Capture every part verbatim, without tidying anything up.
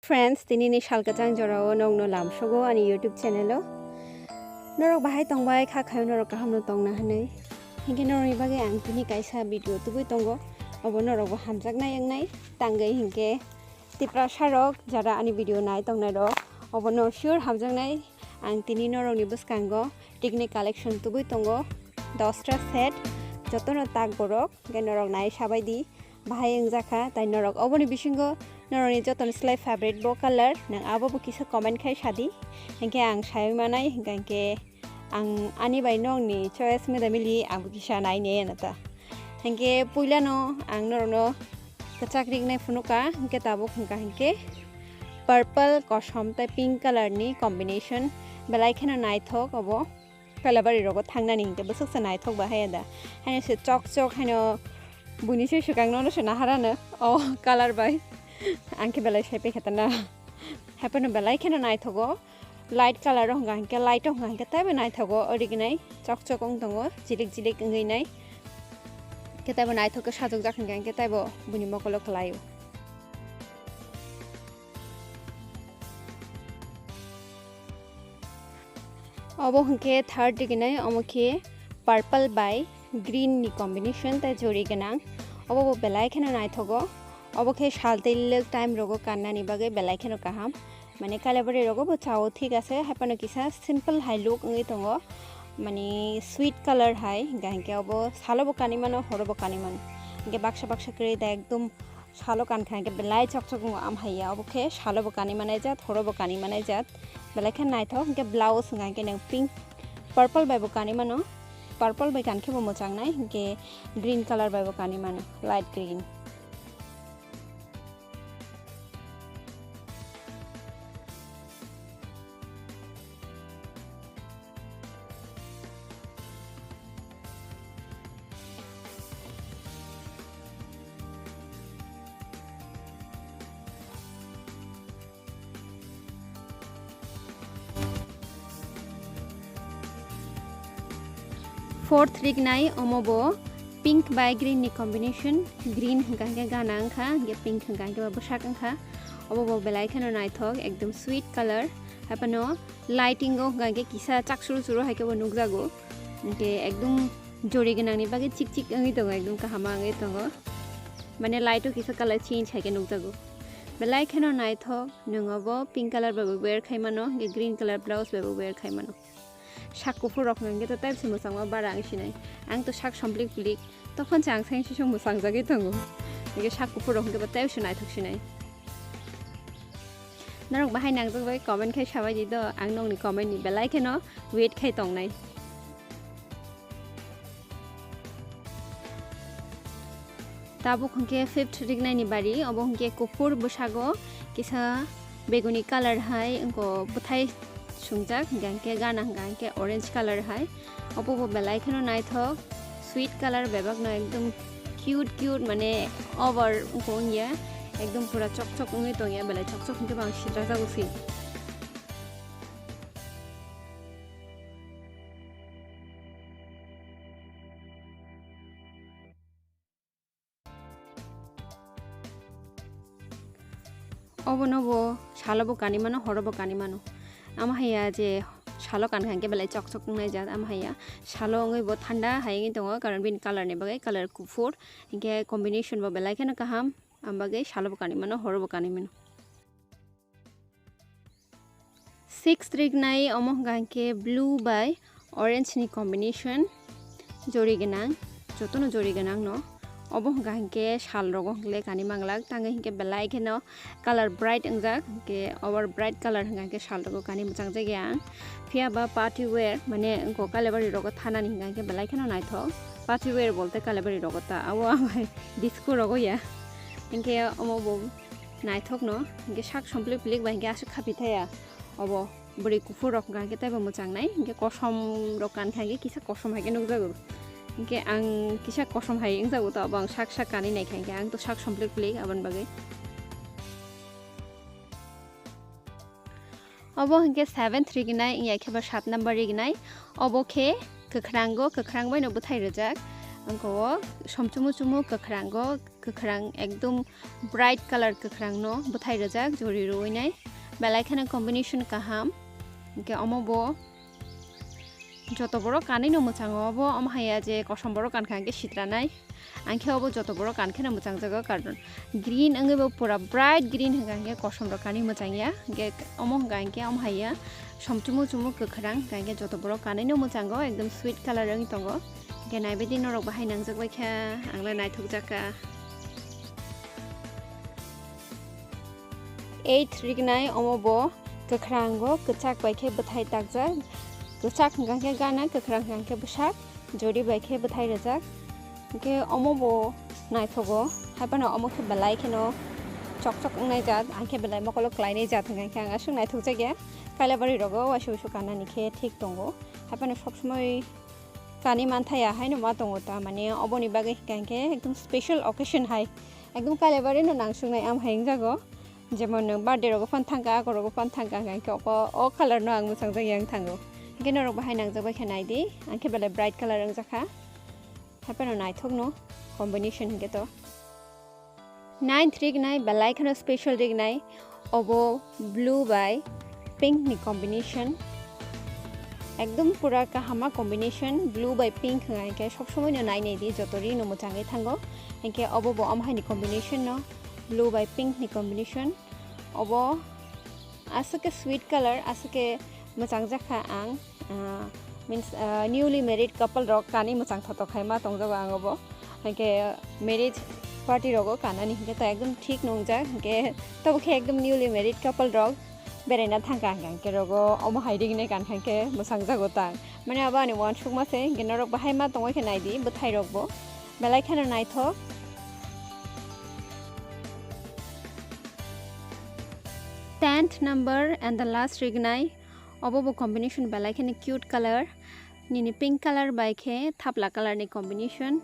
Friends, tini ni sal kwchang jora o nokno lamsogo ani YouTube channel o. Norok bahai tongbai kha khayo norok kaham no tongna hinwi. Hinkhe norokni bagwi ang tini kaisa video tubui tongo. Obo norok bo hamjaknai wngnai tangwi hinkhe Tiprasa rok jara ani video nai tongnai rok obono sure hamjaknai. Ang tini norokni bwskango tikni collection tubui tongo dosta set, jotono tak borok, hinkhe norok nai sabai di. Bahai wngjakha, tai norok oboni bisingo norokni jotoni slai favorite bo color, nang abo bo kisa comment khai sadi. Hinkhe ang saiwi manai, hinkhe, hinkhe ang ani bai nokni choice mida mili ang bo kisa nai ne nata. Hinkhe puilano ang norokno kwchak riknai phunukha, hinkhe tabuk hinkha hinkhe purple, kosom tei pink color ni combination belai kheno naithok obo. Kalabari rogo thangnani hinkhe bwswksa naithok ba haya da. Haino se chok chok haino buini se swkang nono se naharano o color bai. Ang khe belai sai paikha tana. Haphano belai kheno naithogo. Light color o hwnka hinkhe light o hwnka hinkhe taibo naithogo original chok chok wng tongo jilik jilik wngwi nai. Khe taibo naithok khe sajokjak hwnka hinkhe taibo buini mokolo kwlaio. Obo hwnkhe third diginai, omo khe purple bai green ni combination tei jori gwnang. Obo bo belai kheno naithogo. Obo khe sal tei lwk time rogo kannani bagwi belai kheno kaham. Mane kalabari rogo bo chao thik ase, haphano kisa simple hai look wngwi tongo. Mane sweet color hai, hinkhe hinkhe obo salo bo kanwi mano, horo bo kanwi mano. Hinkhe baksa baksa kwrwi da ekdom salo kankha hinkhe belai chok chok wngo, amhaiya obo khe salo bo kanwi manai jat, horo bo kanwi manai jat, belai khe naithok. Hinkhe blouse hwnka hinkhe nang pink, purple bai bo kanwi mano, purple bai kankhe bo mwchang nai, hinkhe green color bai bo kanwi mano, light green. Fourth rignai, omo bo pink bai green ni combination, green hwnka hinkhe gana wngkha, hinkhe pink hwnka hinkhe bo bwsak wngkha, obo bo belai kheno naithok, ekdom sweet color, haphano lighting o hwnka hinkhe kisa chak suru suru hai khe bo nukjago, hinkhe ekdom jori gwnang ni bagwi chik chik wngwi tongo, ekdom kaham wngwi tongo, mane light o kisa color change hai khe nukjago, belai kheno naithok. Nwng obo pink color bai bo wear khai mano, hinkhe green color blouse bai bo wear khai mano. Sak kuphur rok hwnka hinkhe to tei se mwchangma bara ang sinai. Ang to sak somplik plik, tokon se ang sangsisong mwchang jagwi tongo. Hinkhe sak kuphur rok hinkhe bo tei se naithok sinai. Norok bahai nangjak bai comment khai sabai di do, ang nokni comment ni belai kheno wait khai tongnai. Tabuk hwnkhe fifth rignai ni bari, obo hwnkhe kuphur bwsago kisa beguni color hai wngkho bwthai sungjak, hwnkha hwnkhe gana hwnkha hwnkhe orange color hai, obo bo belai kheno naithok, sweet color bebak no ekdom cute cute mane over wngkho wngya, ekdom pura chok chok wngwi tongya, belai chok chok hwnkhe bo ang sitra jago se. Obono bo salo bo kanwi mano, horo bo kanwi mano. Amo haiya je salo kankha hwnkhe belai chok chok wngnai jat, amo haiya salo wngwi bo thanda hai wngwi tongo, karon bini color ni bagwi, color kuphur, hinkhe combination bo belai kheno kaham, am bagwi salo bo kanwi mano, horo bo kanwi mano. Six tarik nai omo hwnka hinkhe blue bai orange ni combination, jori gwnang, jotono jori gwnang no. Obo hwnka hinkhe sal rogo hwnkhele kani manglak, tangwi hinkhe belai kheno color bright wngjak, hinkhe over bright color hwnka hinkhe sal rogo kani mwchang jagya ang. Phiya ba party wear, mane wngkho Kalibari rogo thanani hwnka hinkhe belai kheno naithok. Party wear bolte Kalibari rogo ta, abo ang hai disco rogo ya. Hinkhe omo bo naithok no, hinkhe sak somplik plik bai hinkhe aswk khapi thaya. Obo bwrwi kuphur rok hwnka hinkhe teibo mwchang nai, hinkhe kosom rok kankha hinkhe kisa kosom hai khe nukjago. Hinkhe ang kisa kosom hai wngjago, to abo ang sak sak kanwi naikha, hinkhe ang to sak somplik plik aboni bagwi. Obo hinkhe seventh rignai, wngya khe bo sat number rignai. Obo khe kwkhrango, kwkhrang bai no bwthai rijak. Angkhe o somchumu chumu kwkhwrango, kwkhwrang ekdom bright color kwkhwrangno bwthai rwjak jori rwui nai. Belai kheno combination kaham. Hwnkhe omo bo joto borok kanwi no mwchango, obo omo haiya je kosom borok kankha hwnkhe sitranai. Angkhe obo joto borok kankheno mwchangjago, karon green wngwi bo pura bright green hwnkha hwnkhe kosom rok kanwi mwchangya. Hwnkhe omo hwnkha hwnkhe omo haiya somchumu chumu kwkhwrang, hwnkha hwnkhe joto borok kanwi no mwchango, ekdom sweet color wngwi tongo. Hwnkhe naibaidi norok bahai nangjak baikha, ang le naithokjak kha. Eighth rignai, omo bo kwkhwrango kwchak bai khe bwthai takjak. Kwchak hwnkha khe gana, kwkhwrang hwnkha khe bwsak, jori bai khe bwthai rwjak. Hwnkhe omo bo naithogo, haiphano omo khe belai kheno chokchok wngnai jat, ang khe belai mokolo klainai jat hwnkha khe ang aswk naithokjak ya. Kailabari rogo waisa waisa kanani khe thik tongo, haiphano sob somoi kani manthaya haino ma tongo ta, mane oboni bagwi hwnkha hwnkhe ekdom special occasion hai, ekdom Kailaibari no nangsuknai am hai wngjago. Jemon nwng birthday rogo phan thangkha, ako rogo phan thangkha, hwnkha hwnkhe oko o color no ang mwchangjakya wng thango. Hwnkhe norok bahai nangjak bai khe naidi, ang khe belai bright color wngjakha. Haiphano naithok no combination hwnkhe to. Ninth rignai belai kheno special rignai, obo blue bai pink ni combination. Ekdom pura kahama combination, blue bai pink hwnkha hwnkhe sob somoi no nainai di, joto ri no mwchangwi thango. Hwnkhe obo bo omo hai ni combination no, blue bai pink ni combination. Obo aswk khe sweet color, aswk khe mwchangjakha ang, ah, means, ah, newly married couple rok kanwi mwchang thotok khai ma tongjago ang obo. Hwnkhe marriage party rogo kanani hwnkhe to ekdom thik nungjak, hwnkhe tobo khe ekdom newly married couple rok beraina thangkha hwnkhe rogo omo hai rignai kankha hwnkhe mwchangjago ta. Mane abo ani uansukma se, hwnkhe norok bahai ma tongwi khe naidi bwthai rokbo belai kheno naithok. Tenth number and the last rignai, obo bo combination belai kheno cute color, nini pink color bai khe thapla color ni combination.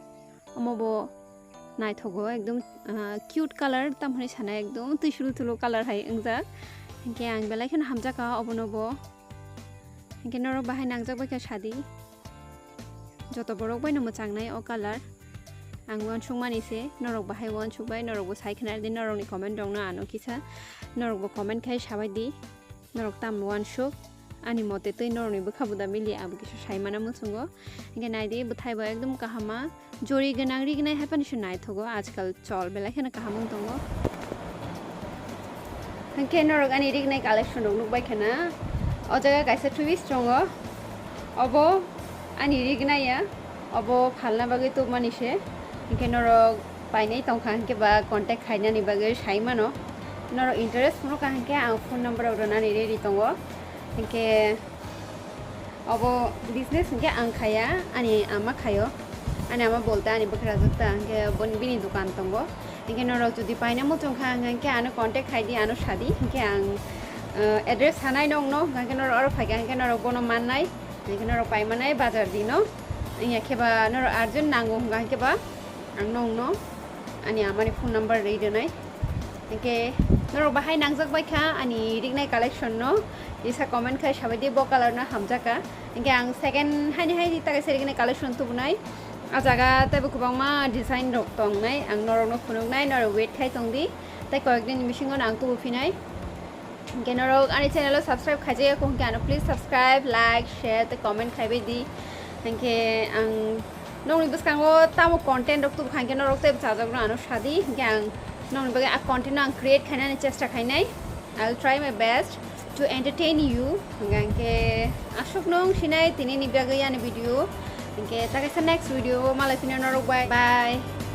Omo bo naithogo, ekdom, ah, cute color, tamoni sana ekdom twi sulu tulu color hai wngjak. Hwnkhe ang belai kheno hamjakha obono bo. Hwnkhe norok bahai nangjak bai khe sadi. Joto borok bai no mwchangnai o color. Ang uansukmani se, norok bahai uansuk bai, norok bo sai khna di, norokni comment rokno ano kisa, norok bo comment khai sabai di. Norok tam uansuk, ani mote twi norokni bwkha buda mili, ang bo kisa sai mana muchungo. Hwnkhe naidi, bwthai bo ekdom kahama, jori gwnang rignai hai phano se naithogo, ajkal chol belai kheno kaham wng tongo. Hwnkhe norok ani rignai collection rok nukbai khana, o jaga kaisa twist tongo, obo ani rignai ya, obo phalna bagwi tubmani se, hwnkhe norok painai tongkha hwnkhe ba contact khainani bagwi sai mano. Norok interest phunukha hwnkhe ang phone number rok rwnani ready tongo. Hwnkhe obo business hwnkhe ang khaya, ani ama khaio. Ani ama bolte ani bwkhrajwk ta hwnkhe boni, bini dukan tongo. Hwnkhe norok jodi paina muchungkha hwnkhe ano contact khaidi, ano sadi hwnkhe ang, eh, address sanai nokno, hwnkhe norok oro phaikha hwnkhe norok bono mannai, hwnkhe norok paimanai bazar dino. Wngya kheba norok urgent nango hwnkha hwnkhe ba ang nokno ani amani phone number rwi rwnai. Hwnkhe norok bahai nangjak bai kha ani rignai collection no, kisa comment khai sabai di, bo color no hamjak kha. Hwnkhe ang second haini hai ta kaisa rignai collection tubunai. A jaga teibo kwbangma design rok tongnai, ang norokno phunuknai, norok wait khai tongdi. Tei koyekdin bisingo ang tubu phinai. Hwnkhe norok ani channel o subscribe khaijak ya, hwnkhe ano please subscribe, like, share tei comment khaibai di. Hwnkhe ang nokni bwskango tamo content rok tubukha hwnkhe norok tei bwsajwk no ano sadi, hwnkhe ang nokni bagwi a content no ang create khainani chesta khainai. I will try my best to entertain you. Hwnkhe aswk nung sinai tini ni bagwi ani video. Hwnkhe ta kaisa next video o malai phino norok bai. Bye.